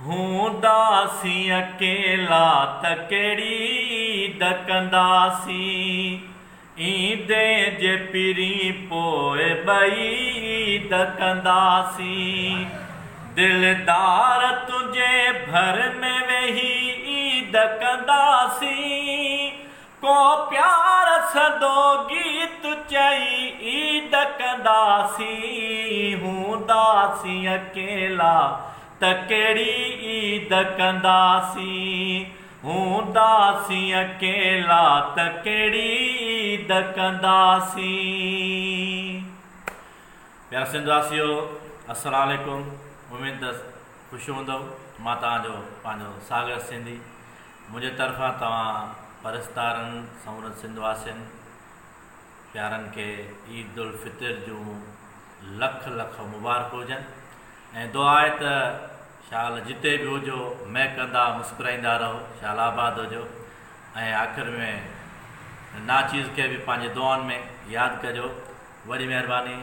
هونداسين اڪيلا ته ڪهڙي عيد ڪنداسين. ايندين جي پرين پوء ٻئي عيد ڪنداسين. دلدار تنهنجي ڀر ۾ ويهي عيد ڪنداسين. ڪو پيار سندو گيت چئي عيد ڪنداسين. هونداسين اڪيلا ته ڪهڙي عيد ڪنداسين. هونداسين اڪيلا ته ڪهڙي عيد ڪنداسين. پيارا سنڌ واسيو السلام عليڪم اميد ته خوش هوندؤ مان توهان جو پنهنجو ساگر سنڌي منهنجي طرفان توهان پرستارن سمورن سنڌ واسين پيارن کي عيد الفطر جون لک لک مبارڪون هجن ۽ دعا آهي ته شال جتي به هجو مهڪندا مسڪرائيندا رهو شال آباد هجو ۽ آخر ۾ ناچيز کي به پنهنجي دعائن ۾ ياد ڪجو وڏي مهرباني.